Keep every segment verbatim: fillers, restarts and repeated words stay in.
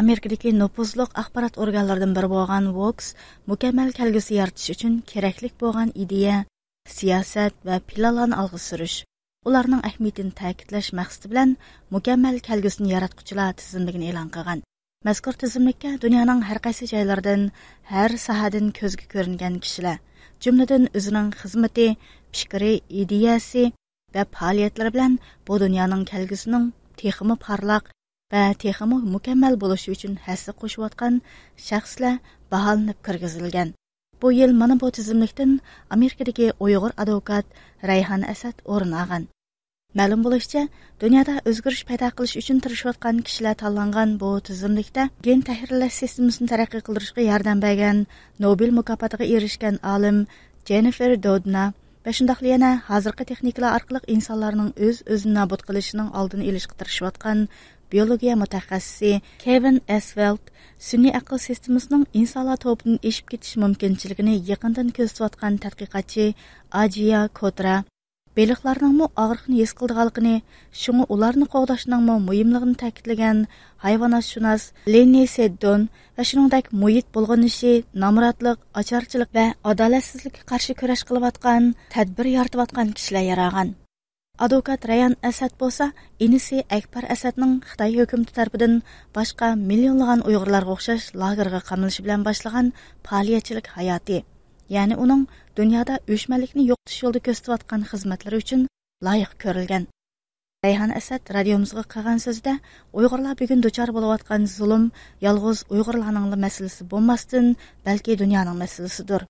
ئامېرىكىدىكى نوپۇزلۇق ئاخبارات ئورگانلىرىدىن بىرى بولغان ۋوكس مۇكەممەل كەلگۈسى يارىتىش ئۈچۈن كېرەكلىك بولغان ئىدىيە، سىياسەت ۋە پىلانلارنى ئالغا سۈرۈش، ئۇلارنىڭ ئەھمىيىتىنى تەكىتلەش مەقسىتى بىلەن مۇكەممەل كەلگۈسىنى ياراتقۇچىلار تىزىملىكىنى ئېلان قىلغان. مەزكۇر تىزىملىككە دۇنيانىڭ ھەر قايسى جايلىرىدىن، ھەر ساھەدىن كۆزگە كۆرۈنگەن كىشىلەر، جۈملىدىن ئۆزىنىڭ خىزمىتى، پىكرى، ئىدىيەسى ۋە پائالىيەتلىرى بىلەن بۇ دۇنيانىڭ كەلگۈسىنىڭ تېخىمۇ پارلاق ۋە تېخىمۇ مۇكەممەل بولۇشى ئۈچۈن ھەسسە قوشۇۋاتقان شەخسلەر باھالىنىپ كىرگۈزۈلگەن. بۇ يىل مانا بۇ تىزىملىكتىن ئامېرىكىدىكى ئۇيغۇر ئادۋوكات رەيھان ئەسەت ئورۇن ئالغان. مەلۇم بولۇشىچە، دۇنيادا ئۆزگىرىش پەيدا قىلىش ئۈچۈن تىرىشىۋاتقان كىشىلەر تاللانغان بۇ تىزىملىكتە گېن تەھرىرلەش سىستېمىسىنى تەرەققىي قىلدۇرۇشقا ياردەم بەرگەن نوبېل مۇكاپاتىغا ئېرىشكەن ئالىم جېننىفېر دودنا ۋە شۇنداقلا يەنە ھازىرقى تېخنىكىلار ئارقىلىق ئىنسانلارنىڭ ئۆز-ئۆزىنى نابۇت قىلىشىنىڭ ئالدىنى ئېلىشقا تىرىشىۋاتقان بىيولوگىيە مۇتەخەسسىسى كېۋىن ئېسفېلد سۈنئىي ئەقىل سىستېمىسىنىڭ ئىنسانلار توپىدىن ئېشىپ كېتىش مۇمكىنچىلىكىنى يېقىندىن كۆزىتىۋاتقان تەتقىقاتچى ئاجىيا كوترا، بېلىقلارنىڭمۇ ئاغرىقنى ھېس قىلىدىغانلىقىنى، شۇڭا ئۇلارنى قوغداشنىڭمۇ مۇھىملىقىنى تەكىتلىگەن ھايۋاناتشۇناس لېننى سېددون ۋە شۇنىڭدەك مۇھىت بۇلغىنىشى، نامراتلىق، ئاچارچىلىق ۋە ئادالەتسىزلىككە قارشى كۈرەش قىلىۋاتقان، تەدبىر يارىتىۋاتقان كىشىلەر يارىغان. ئادۋوكات رەيھان ئەسەت بولسا ئىنىسى ئەكبەر ئەسەتنىڭ خىتاي ھۆكۈمىتى تەرىپىدىن باشقا مىليونلىغان ئۇيغۇرلارغا ئوخشاش لاگېرغا قامىلىشى بىلەن باشلىغان پائالىيەتچىلىك ھاياتى، يەنى ئۇنىڭ دۇنيادا ئۆچمەنلىكنى يوقىتىش يولىدا كۆرسىتىۋاتقان خىزمەتلىرى ئۈچۈن لايىق كۆرۈلگەن. رەيھان ئەسەت رادىيومىزغا قىلغان سۆزىدە، ئۇيغۇرلار بۈگۈن دۇچار بولۇۋاتقان زۇلۇم يالغۇز ئۇيغۇرلارنىڭلا مەسىلىسى بولماستىن، بەلكى دۇنيانىڭ مەسىلىسىدۇر.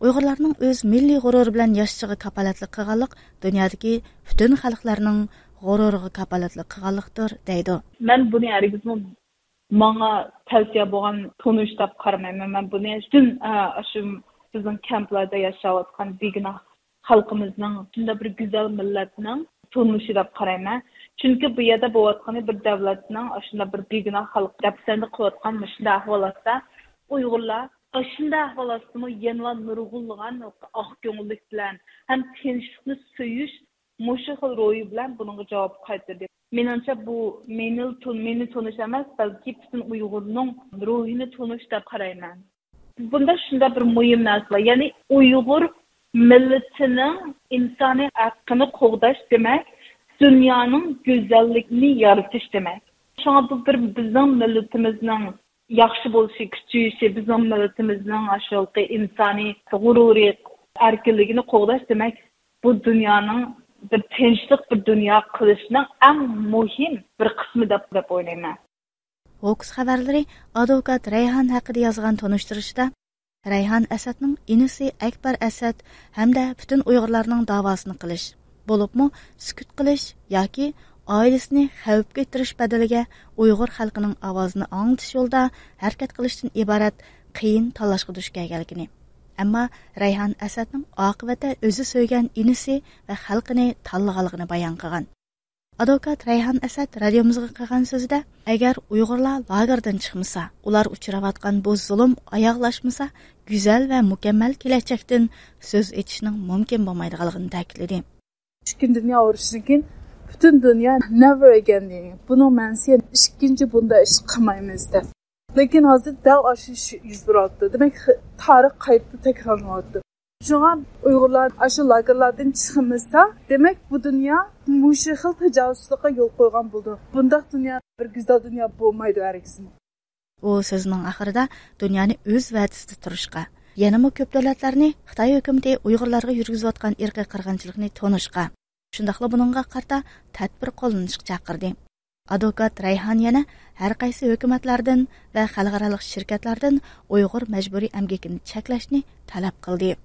ئۇيغۇرلارنىڭ ئۆز مىللىي غۇرۇرى بىلەن ياشىشىغا كاپالەتلىك قىلغانلىق دۇنيادىكى پۈتۈن خەلقلەرنىڭ غۇرۇرىغا كاپالەتلىك قىلغانلىقتۇر، دەيدۇ. مەن بۇنى ھەرگىزمۇ ماڭا تەۋسىيە بولغان تونۇش دەپ قارىمايمەن. مەن بۇنى پۈتۈن، ئە، ئاشۇ بىزنىڭ كەمپلاردا ياشاۋاتقان بىگۇناھ خەلقىمىزنىڭ، شۇنداق بىر گۈزەل مىللەتنىڭ تونۇشى دەپ قارايمەن. چۈنكى بۇ يەردە بولۇۋاتقىنى بىر دۆلەتنىڭ ئاشۇنداق بىر بىگۇناھ خەلق دەپسەندە قىلىۋاتقان مۇشۇنداق ئەھۋالاتتا ئۇيغۇرلار ئاشۇنداق ئەھۋالاتتىمۇ يەنىلا نۇرغۇنلىغان ئاق كۆڭۈللۈك بىلەن ھەم تىنچلىقنى سۆيۈش مۇشۇ خىل روھى بىلەن بۇنىڭغا جاۋاب قايتۇردى. مېنىڭچە بۇ مېنى تون-، مېنى تونۇش ئەمەس، بەلكى پۈتۈن ئۇيغۇرنىڭ روھىنى تونۇش دەپ قارايمەن. بۇندا شۇنداق بىر مۇھىم نەرسە بار. يەنى ئۇيغۇر مىللىتىنىڭ ئىنسانىي ھەققىنى قوغداش دېمەك، دۇنيانىڭ گۈزەللىكىنى يارىتىش دېمەك. شۇڭا بۇ بىر بىزنىڭ مىللىتىمىزنىڭ ياخشى بولۇشى، كۈچىيىشى، بىزنىڭ مىللىتىمىزنىڭ ئاشۇ ئىنسانىي غۇرۇرى، ئەركىنلىكىنى قوغداش دېمەك، بۇ دۇنيانىڭ بىر تىنچلىق بىر دۇنيا قىلىشنىڭ ئەڭ مۇھىم بىر قىسمى دەپ، دەپ ئويلايمەن. ھوكس خەۋەرلىرى ئادۋوكات رەيھان ھەققىدە يازغان تونۇشتۇرۇشىدا، رەيھان ئەسەتنىڭ ئىنىسى ئەكبەر ئەسەت ھەمدە پۈتۈن ئۇيغۇرلارنىڭ داۋاسىنى قىلىش، بولۇپمۇ سۈكۈت قىلىش ياكى ئائىلىسىنى خەۋپكە ئىتتىرىش بەدىلىگە ئۇيغۇر خەلقىنىڭ ئاۋازىنى ئاڭلىتىش يولىدا ھەرىكەت قىلىشتىن ئىبارەت قىيىن تاللاشقا دۇچ كەلگەنلىكىنى، ئەمما رەيھان ئەسەتنىڭ ئاقىۋەتتە ئۆزى سۆيگەن ئىنىسى ۋە خەلقىنى تاللىغانلىقىنى بايان قىلغان. ئادۋوكات رەيھان ئەسەت رادىيومىزغا قىلغان سۆزىدە، ئەگەر ئۇيغۇرلار لاگېردىن چىقمىسا، ئۇلار ئۇچراۋاتقان بۇ زۇلۇم ئاياغلاشمىسا، گۈزەل ۋە مۇكەممەل كېلەچەكتىن سۆز ئېچىشنىڭ مۇمكىن بولمايدىغانلىقىنى تەكىتلىدى. ئىككىنچى دۇنيا ئۇرۇشىدىن كېيىن پۈتۈن دۇنيا نېۋەر ئەگەين دېگەن. بۇنىڭ مەنىسى ئىككىنچى بۇنداق ئىش قىلمايمىز دەپ. لېكىن ھازىر دەل ئاشۇ ئىش يۈز بېرىۋاتىدۇ. دېمەك، خ-، تارىخ قايتا تەكرارلىنىۋاتىدۇ. شۇڭا ئۇيغۇرلار ئاشۇ لاگېرلاردىن چىقمىسا، دېمەك، بۇ دۇنيا مۇشۇ خىل تاجاۋۇزچىلىققا يول قويغان بولىدۇ. بۇنداق دۇنيا، بىر گۈزەل دۇنيا بولمايدۇ ھەرگىزمۇ. ئۇ سۆزىنىڭ ئاخىرىدا دۇنيانى ئۆز ۋەدىسىدە تۇرۇشقا، يەنىمۇ كۆپ دۆلەتلەرنى خىتاي ھۆكۈمىتى ئۇيغۇرلارغا يۈرگۈزۈۋاتقان ئىرقىي قىرغىنچىلىقنى تونۇشقا، شۇنداقلا بۇنىڭغا قارىتا تەدبىر قوللىنىشقا چاقىردى. ئادۋوكات رەيھان يەنە ھەر قايسى ھۆكۈمەتلەردىن ۋە خەلقئارالىق شىركەتلەردىن ئۇيغۇر مەجبۇرىي ئەمگىكىنى چەكلەشنى تەلەپ قىلدى.